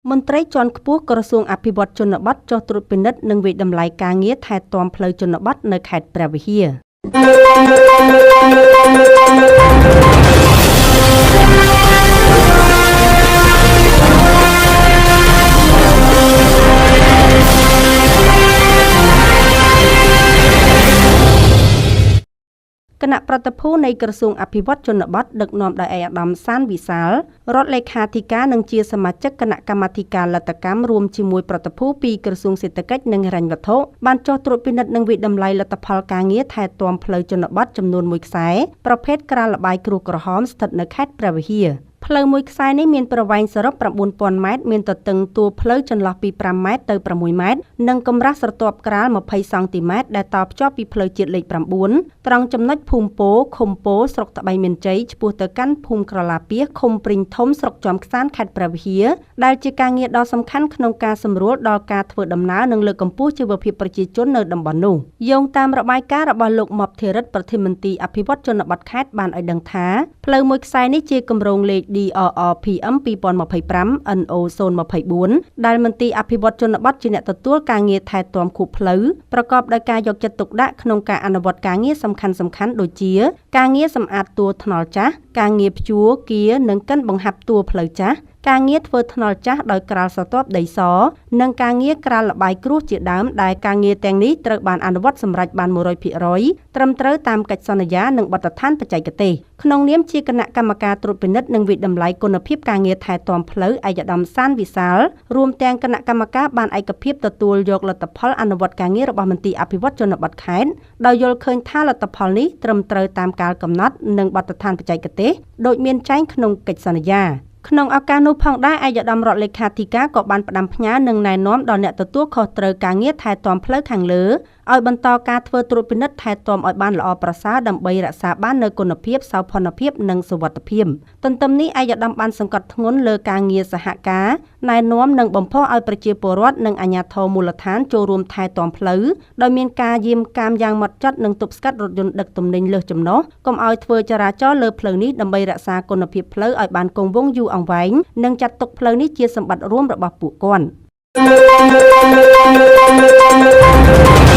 មន្ត្រីជាន់ខ្ពស់ក្រសួងអភិវឌ្ឍន៍ជនបទចុះត្រួតពិនិត្យនិងវាយតម្លៃការងារថែទាំផ្លូវជនបទនៅខេត្តព្រះវិហារ។ គណៈប្រតិភូនៃក្រសួងអភិវឌ្ឍន៍ជនបទដឹកនាំដោយឯកឧត្តមសានវិសាលរដ្ឋលេខាធិការនិងជាសមាជិកគណៈកម្មាធិការលទ្ធកម្មរួមជាមួយប្រតិភូពីក្រសួងសេដ្ឋកិច្ចនិងហិរញ្ញវត្ថុបានចុះត្រួតពិនិត្យនិងវាយតម្លៃលទ្ធផលការងារថែទាំផ្លូវជនបទចំនួនមួយខ្សែប្រភេទក្រាលល្បាយគ្រួសក្រហមស្ថិតនៅខេត្តព្រះវិហារ។ ផ្លូវមួយខ្សែនេះមានប្រវែងសរុប 9000 ម៉ែត្រមានទទឹងតួផ្លូវចន្លោះពី 5 ម៉ែត្រទៅ 6 ម៉ែត្រនិងកម្រាស់ស្រទាប់ក្រាល 20 សង់ទីម៉ែត្រដែលតភ្ជាប់ពីផ្លូវជាតិលេខ 9 ត្រង់ចំណុចភូមិពោឃុំពោស្រុកត្បែងមានជ័យឆ្ពោះទៅកាន់ភូមិក្រឡាពាសឃុំព្រីងធំស្រុកជាំក្សាន្តខេត្តព្រះវិហារដែលជាការងារដ៏សំខាន់ក្នុងការសម្រួលដល់ការធ្វើដំណើរនិងលើកកម្ពស់ជីវភាពប្រជាជននៅតំបន់នោះ។ យោងតាមរបាយការណ៍របស់លោកម៉ប់ធីរិទ្ធប្រធានមន្ទីរអភិវឌ្ឍន៍ជនបទខេត្តបានឲ្យដឹងថាផ្លូវមួយខ្សែនេះជាគម្រោងលេខ DRRPM 2025 NO 024ដែលមន្ទីរអភិវឌ្ឍន៍ជនបទជាអ្នកទទួលការងារថែទាំខួបផ្លូវប្រកបដោយការយកចិត្តទុកដាក់ក្នុងការអនុវត្តការងារសំខាន់ៗដូចជាការងារសម្អាតតួថ្នល់ចាស់ការងារព្យួរគៀនិងកិនបង្ហាប់តួផ្លូវចាស់ការងារធ្វើថ្នល់ចាស់ដោយក្រាលស្រទាប់ដីសនិងការងារក្រាលល្បាយគ្រួសជាដើមដែលការងារទាំងនេះត្រូវបានអនុវត្តសម្រេចបាន 100% ត្រឹមត្រូវតាមកិច្ចសន្យានិងបទដ្ឋានបច្ចេកទេស។ ក្នុងនាមជាគណៈកម្មការត្រួតពិនិត្យនិងវាយតម្លៃគុណភាពការងារថែទាំផ្លូវឯកឧត្តមសានវិសាលរួមទាំងគណៈកម្មការបានឯកភាពទទួលយកលទ្ធផលអនុវត្តការងាររបស់មន្ទីរអភិវឌ្ឍន៍ជនបទខេត្តដោយយល់ឃើញថាលទ្ធផលនេះត្រឹមត្រូវតាមកាលកំណត់និងបទដ្ឋានបច្ចេកទេសដូចមានចែងក្នុងកិច្ចសន្យា។ ក្នុងឱកាសនោះផងដែរឯកឧត្តមរដ្ឋលេខាធិការក៏បានផ្ដាំផ្ញើនិងណែនាំដល់អ្នកទទួលខុសត្រូវការងារថែទាំផ្លូវខាងលើឲ្យបន្តការធ្វើត្រួតពិនិត្យថែទាំឲ្យបានល្អប្រសើរដើម្បីរក្សាបាននូវគុណភាពសោភ័ណភាពនិងសុវត្ថិភាព។ ទន្ទឹមនេះឯកឧត្តមបានសង្កត់ធ្ងន់លើការងារសហការណែនាំនិងបំផុសឲ្យប្រជាពលរដ្ឋនិងអាជ្ញាធរមូលដ្ឋានចូលរួមថែទាំផ្លូវដោយមានការយាមកាមយ៉ាងហ្មត់ចត់និងទប់ស្កាត់រថយន្តដឹកទំនិញលើសចំណុះកុំឲ្យធ្វើចរាចរណ៍លើផ្លូវនេះដើម្បីរក្សាគុណភាពផ្លូវឲ្យបានគង់វង្សយូរអង្វែងនិងចាត់ទុកផ្លូវនេះជាសម្បត្តិរួមរបស់ពួកគាត់។